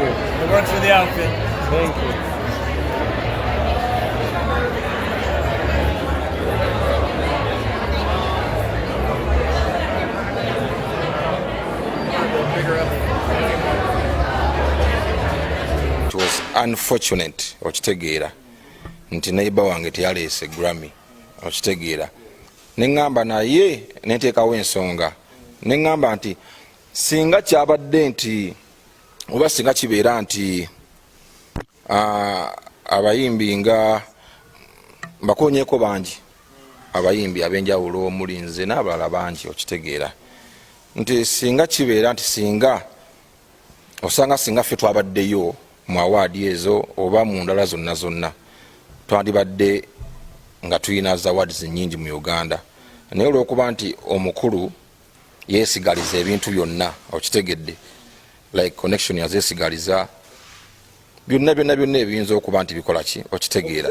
You. It works for the outfit. Thank you. It was unfortunate, okitegeera, nti neighbor wange teyaleese Grammy, okitegeera. Neŋŋamba naye nenteekawo ensonga, neŋŋamba nti singa kyabadde nti oba singa kibeera nti abayimbi nga mbakonyeko bangi, abayimbi ab'enjawulo omuli nze n'abalala bangi, okitegeera, nti singa kibeera nti singa osanga singa ffe twabaddeyo mu award ezo oba mu ndala zonna zonna, twandibadde nga tulina za awards nyingi mu Uganda. Naye olwokuba nti omukulu yeesigaliza ebintu byonna, okitegedde, like connection yazeesigaliza byonna byonna byonna ebiyinza okuba nti bikola ki, okitegeera.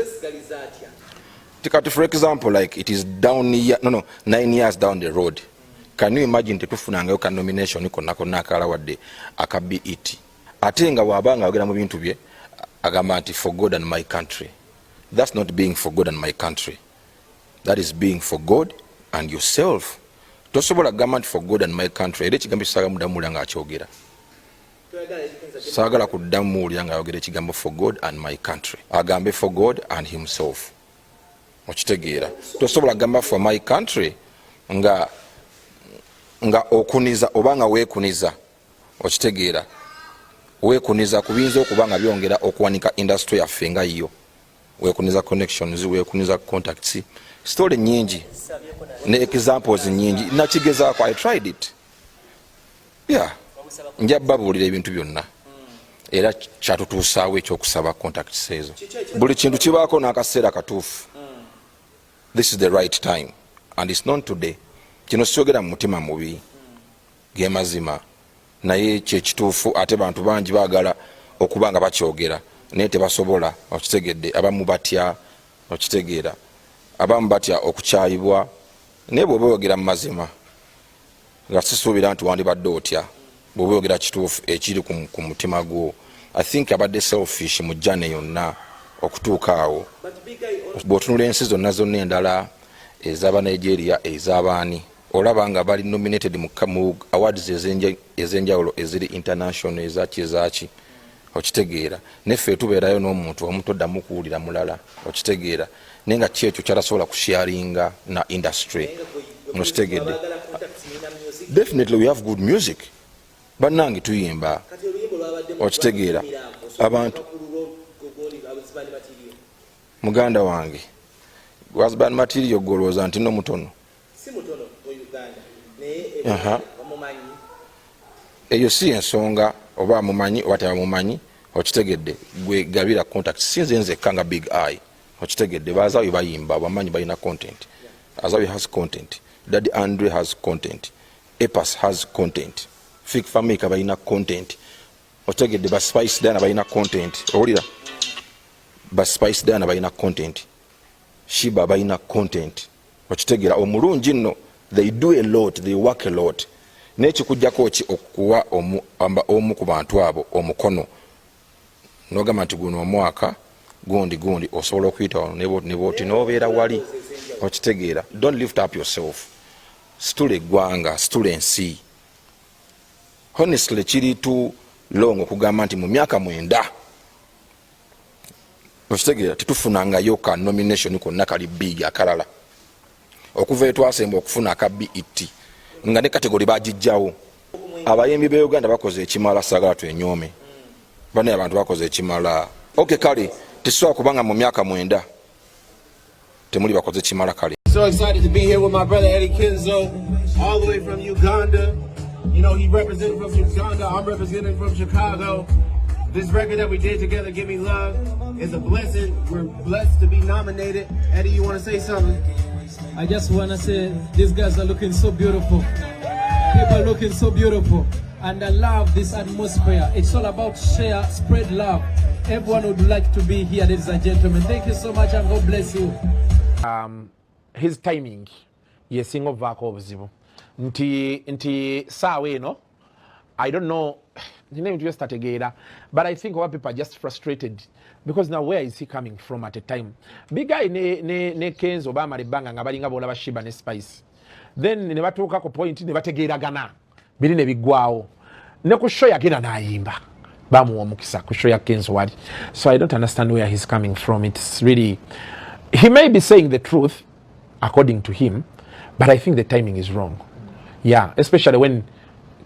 Kati for example, like it is down year, no, 9 years down the road, can you imagine tetufunangayo ka nomination konna konna akalala wadde aka BET? Ate nga bw'aba nga ayogera mu bintu bye agamba nti "For God and my country." That's not being for God and my country, that is being for God and yourself. Tosobola kugamba nti "For God and my country." Era ekigambo kisaagala muddamu muwulira ng'akyogera, saagala kuddamu muwulira ng'ayogera ekigambo "For God and my country." Agambe "For God and himself", okitegeera. Tosobola kugamba "For my country" nga okuniza oba nga weekuniza, okitegeera, weekuniza ku biyinza okuba nga byongera okuwanika industry yaffe nga yo. Weekuniza connections, weekuniza contacts, story nyingi ne examples nyingi. Nakigezaako, I tried it, yeah. Nja babuulira ebintu byonna era kyatutuusaawo ekyokusaba contacts ezo. Buli kintu kibaako n'akaseera katuufu. This is the right time and it's not today. Kino sikyogera mu mutima mubi, ge mazima, naye kyekituufu. Ate bantu bangi baagala okuba nga bakyogera naye tebasobola, okitegedde. Abamu batya, okitegeera, abamu batya okukyayibwa. Naye bw'oba oyogera mu mazima, nga sisuubira nti wandibadde otya bw'oba oyogera kituufu ekiri ku mutima gwo. I think abadde selfish mu journey yonna okutuuka awo. Bw'otunula ensi zonna zonna endala, ez'aba Nigeria, ez'abaani, olaba nga bali nominated mu awards ez'enjawulo eziri international, ezaki ezaki, okitegeera. Neffe tubeerayo n'omuntu omu, toddamu kuwulira mulala, okitegeera. Naye nga ki ekyo kyatasobola kusharinga na industry, okitegedde. Definitely we have good music, bannange, tuyimba, okitegeera. Abantu, muganda wange, husband material golowooza nti no mutono. Aha. Eyo si ensonga oba amumanyi oba tebamumanyi, okitegedde. Gwe gabira contact, sinze nzekka nga Big Eye, okitegedde. Bazawi bayimba bamanyi balina content. Azawi has content, Daddy Andre has content, Epas has content, Fik Fameica balina content, okitegedde. Ba Spice Diana balina content, owulira, ba Spice Diana balina content, Sheebah balina content, okitegeera. Omulungi nno, they do a lot, they work a lot. Naye kikugjako ki okuwa omu ku bantu abo omukono nogamba nti guno omwaka gundi gundi osobola okuyita wano ne bwoti nobeera wali, okitegeera. Don't lift up yourself, situla eggwanga, situla ensi. Honestly, kiri too long okugamba nti mu myaka 9, okitegeera, tetufunangayo ka nomination konna kali big akalala okuva etwasemba okufuna aka BET, nga ne category bagijjawo. Abayimbi be Uganda bakoze ekimala, saagala twenyome banaye, abantu bakoze ekimala. Ok, kale tesobola kubanga mu myaka 9 temuli bakoze kimala, kale. So excited to be here with my brother Eddie Kenzo, all the way from Uganda. He represented from Uganda. I'm representing from Chicago. This record that we did together, Give Me Love, is a blessing. We're blessed to be nominated. Eddie, you want to say something? I just want to say these guys are looking so beautiful. People are looking so beautiful. And I love this atmosphere. It's all about share, spread love. Everyone would like to be here, ladies and gentlemen. Thank you so much and God bless you. His timing yesinga ovaako obuzibu nti saawa eno. I don't know, nina ebintu byesitategeera, but I think oba people are just frustrated because now where is he coming from at a time Big Eye ne Kenzo bamala ebbanga nga balinga boolaba Sheebah ne Spice, then ne batuuka ku point ne bategeeragana, biri ne biggwawo. Ne ku show yagenda n'ayimba, bamuwa omukisa ku show ya Kenzo wali. So I don't understand where he's coming from. It's really, he may be saying the truth according to him, but I think the timing is wrong, yeah, especially when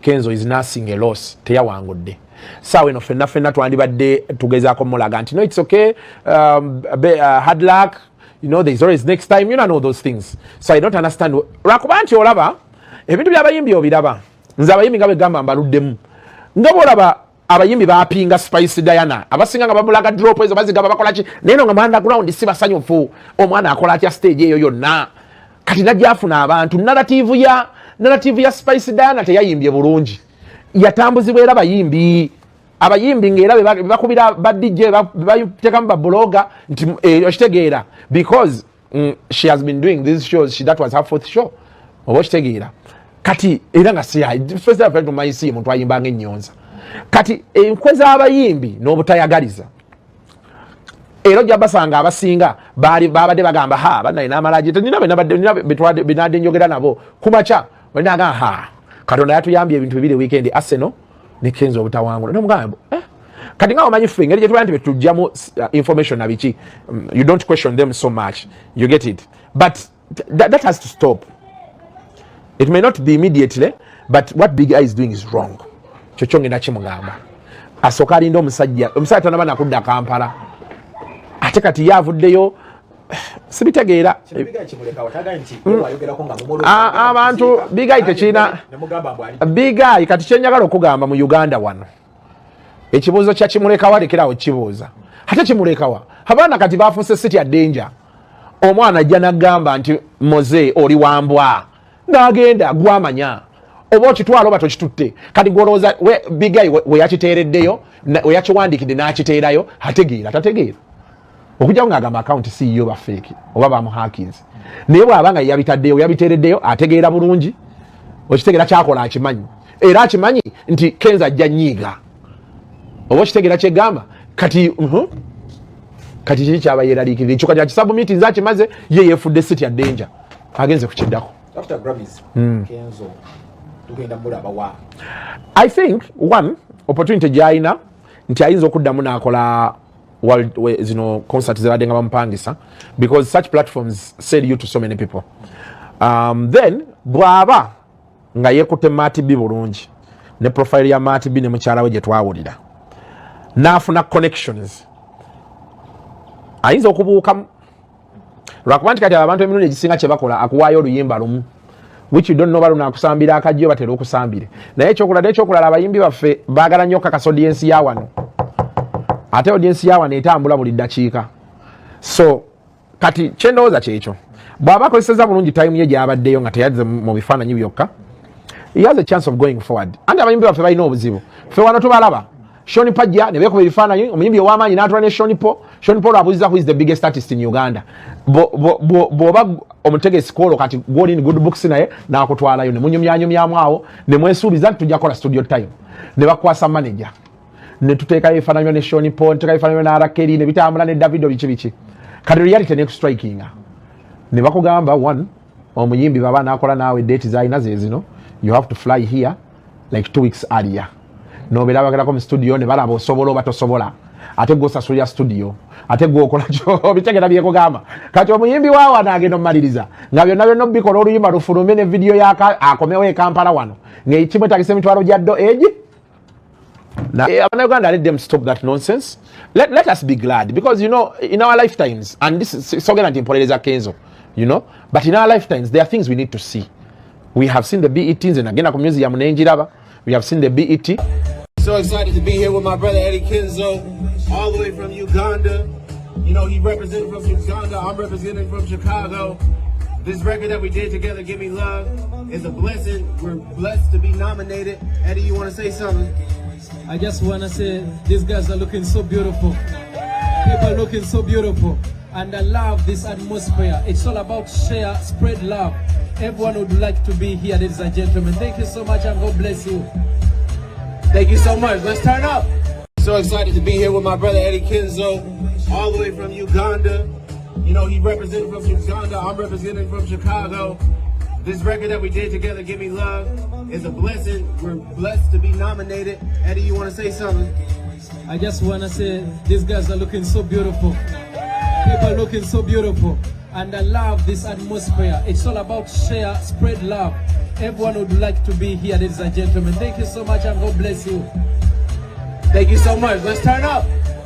Kenzo is nursing a loss. Teyawangudde saawa eno. Ffenna ffenna twandibadde tugezaako mulaga nti no, it's okay, hard luck, there's always next time, and all those things. So I don't understand, lwakuba nti olaba ebintu by'abayimbi obiraba. Nze abayimbi nga begamba mbaluddemu, nga bwolaba abayimbi bapinga Spice Diana, abasinga nga bamulaga drop ezo bazigaba bakolaki, naye no nga mu underground si basanyufu. Omwana akola atya stage eyo yonna? Kati najja afuna abantu narrative ya Spice Diana teyayimbye bulungi, yatambuzibwa era bayimbi, abayimbi nga era bebakubira ba DJ, bebateekamu ba blogger nti okitegeera, because she has been doing these shows, that was her fourth show, oba okitegeera. Kati era nga si si muntu ayimbanga ennyonza. Kati enkwe z'abayimbi n'obutayagaliza, era ojja basanga abasinga baali babadde bagamba, ha, banaye n'amalagi nina benadde njogera nabo kumakya, olinaga, ha, Katonda yatuyambye ebintu bibiri weekend, Arsenal ne Kenzo obutawangula. Nomugamba, eh? Kati nga omanyi ffe engeri gyetubala nti betujjamu information na biki, you don't question them so much, you get it? But that has to stop. It may not be immediately, but what Big Eye is doing is wrong. Kyokyo ngenda kimugamba asooka alinda omusajja, omusajja tanaba nakudda Kampala, ate kati ye avuddeyo, sibitegeera. Abantu Big Eye tekirina Big Eye. Kati kyenjagala okugamba, mu Uganda wano ekibuuzo kya kimulekawa, lekerawo kibuuza ate kimulekawa. Abaana kati bafuuse city ya danger. Omwana ajja nagamba nti moze oli wambwa, nagenda gwamanya oba okitwala oba tokitutte. Kati gwolowooza Big Eye we yakiteereddeyo, we yakiwandikidde n'akiteerayo, ategeera tategeera? Okujjako ng'agamba akawunti siyiyo, ba fake oba bamuhakinze. Naye bw'aba nga yabitaddeyo, yabiteereddeyo, ategeera bulungi, okitegeera, kyakola akimanyi, era akimanyi nti Kenzo ajja nyiiga, oba okitegeera kyegamba. Kati Kati kiki kyaba yeraliikirira? Ekyo kati akisubmitinze, akimaze, ye yeefudde city ya danger, agenze kukiddako. After Grammys, Kenzo tugenda mulaba wa? I think one opportunity gyalina nti ayinza okuddamu n'akola zino concert zebadde nga bamupangisa, because such platforms sell you to so many people. Then bw'aba nga yeekutte Matt B bulungi ne profile ya Matt B ne mukyala we gye twawulira, n'afuna connections, ayinza okubuukamu, lwakuba nti kati abo abantu emirundi egisinga kye bakola, akuwaayo oluyimba lumu which you don't know baluno akusambira akajjo, batera okusambire. Naye ekyokulala, abayimbi baffe baagala nnyo okakasa audience ya wano, ate audience ya wano etambula buli ddakiika. So kati kyendowooza kyekyo, bw'aba akozeseza bulungi time ye gy'abaddeyo nga teyazze mu bifaananyi byokka, he has a chance of going forward. Anti abayimbi baffe balina obuzibu. Ffe wano tubalaba Sean Pajja ne beekuba ebifaananyi, omuyimbi ow'amaanyi n'atula ne Sean Paul. Sean Paul abuuziza, "Who is the biggest artist in Uganda?" Bw'oba omutegesi kwolwo kati gwoli in good books naye, n'akutwalayo ne munyumyanyumyamu awo ne mwesuubiza nti tujja kukola studio time, ne bakwasa manager, ne tuteekayo ebifaananyi ne Sean Paul, ne tuteekayo ebifaananyi ne R. Kelly, ne bitambula ne Davido, biki biki. Kati reality nekustrikinga ne bakugamba, one, omuyimbi baba nakola naawe, date zalina ze zino, you have to fly here like 2 weeks earlier, nobeera bagerako mu studio ne balaba osobola oba tosobola, ate gwosasulira studio, ate gwokola bitegera byekugamba. Kati omuyimbi wa wano agenda omumaliriza nga byonna byonna obikola, oluyimba lufulume ne vidiyo yaka, akomewo e Kampala wano ngaekimwetagisa emitwalo gya do egi. Abannayuganda, let them stop that nonsense. Let us be glad because in our lifetimes, and this is sogera nti mpolereza Kenzo, but in our lifetimes there are things we need to see. We have seen the BET. Nze nagenda ku museum nenjiraba. We have seen the BET. So excited to be here with my brother Eddie Kenzo, all the way from Uganda. He represented from Uganda. I'm representing from Chicago. This record that we did together, Give Me Love, is a blessing. We're blessed to be nominated. Eddie, you want to say something? I just want to say these guys are looking so beautiful. People are looking so beautiful. And I love this atmosphere. It's all about share, spread love. Everyone would like to be here, ladies and gentlemen. Thank you so much and God bless you. Thank you so much. Let's turn up. So excited to be here with my brother Eddie Kenzo, all the way from Uganda. You know, he represented from Uganda. I'm representing from Chicago. This record that we did together, Give Me Love, is a blessing. We're blessed to be nominated. Eddie, you want to say something? I just want to say these guys are looking so beautiful. People are looking so beautiful. And I love this atmosphere. It's all about share, spread love. Everyone would like to be here, ladies and gentlemen. Thank you so much and God bless you. Thank you so much. Let's turn up.